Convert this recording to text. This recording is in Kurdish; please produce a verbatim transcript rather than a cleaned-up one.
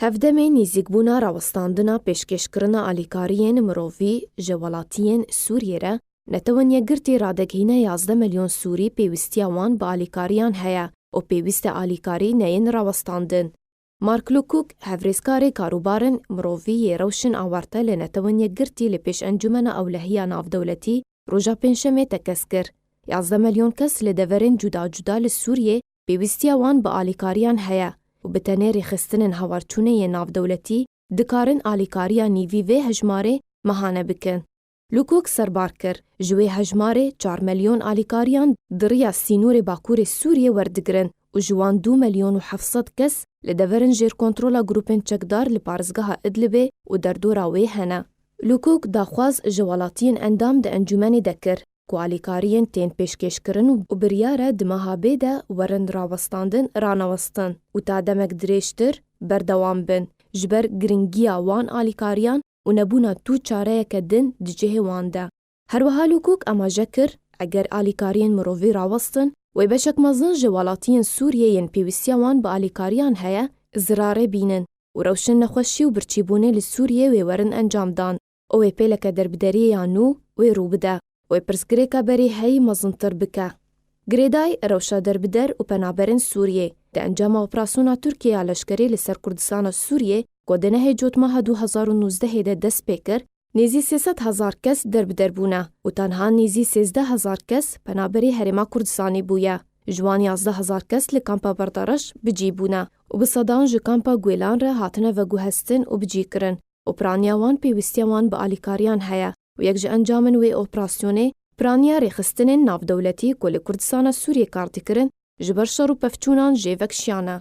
Hevdemê nêzîkbûna rawestandina pêşkêşkirina alîkariyên mirovî ji welatiyên Sûriyê re, Netewên Yekgirtî radeghîne yazdeh milyon Sûrî pêwîstiya wan bi alîkariyan heye û pêwîst e alîkarî neyên rawestandin. Mark Lukuk, hevrêzkarê karûbarên mirovî yê rewşên awarte li Netewên Yekgirtî li pêş Encûmena Ewlehiya Navdewletî roja Pêncşemê tekez kir. Yazdeh milyon kes li deverên cuda cuda li Sûriyê pêwîstiya wan bi alîkariyan heye û bi tenê rêxistinên hawarçûnê yên navdewletî dikarin alîkariya nîvî vê hejmarê mehane bikin. Lukuk serbar kir, ji wê hejmarê çar milyon alîkariyan di riya sînorê Bakurê Sûriyê werdigirin û ji wan du milyon û heft sed kes li deverên jêrkontrola grûpên çekdar li parêzgeha Idlibê û derdora wê hene. Lukuk daxwaz ji welatiyên endam di encûmenê de kir ku alîkariyên tên pêşkêşkirin û biryar e di meha bê de werin rawestandin ranewestin û ta demek dirêjtir berdewam bin, ji ber giringiya wan alîkariyan û nebûna tu çareyeke din di cihê wan de. Herwiha Lukuk amaje kir, eger alîkariyên mirovî rawestin, wê beşek mezin ji welatiyên Sûriyê yên pêwîstiya wan bi alîkariyan heye, zirarê bînin û rewşên nexweşî û birçîbûnê li Sûriyê wê werin encamdan. Ew ê pêleke derbderiyê ya nû wê rû bide, wê pirsgirêka berê heyî mezintir bike. Girêdayî rewşa derbider û penaberên Sûriyê. Di encama operasyona Tirkiye ya leşkerî li ser Kurdistana Sûriyê, ku di nehê Cotmeha du hezar û nûzdehê de dest pê kir, nêzî sê sed hezar kes derbider bûne û tenha nêzî sêzdeh hezar kes penaberê Herêma Kurdistanê bûye. Ji wan yazdeh hezar kes li kampa Berdareş bi cî bûne û bi sedan ji kampa Guêlan re hatine veguhestin û bi cî kirin û piraniya wan pêwîstiya wan bi alîkariyan heye û yek ji encamên wê operasyonê piraniya rêxistinên navdewletî ku li Kurdistana Sûriyê kar dikirin ji ber şer û pevçûnan jê vekişiyane.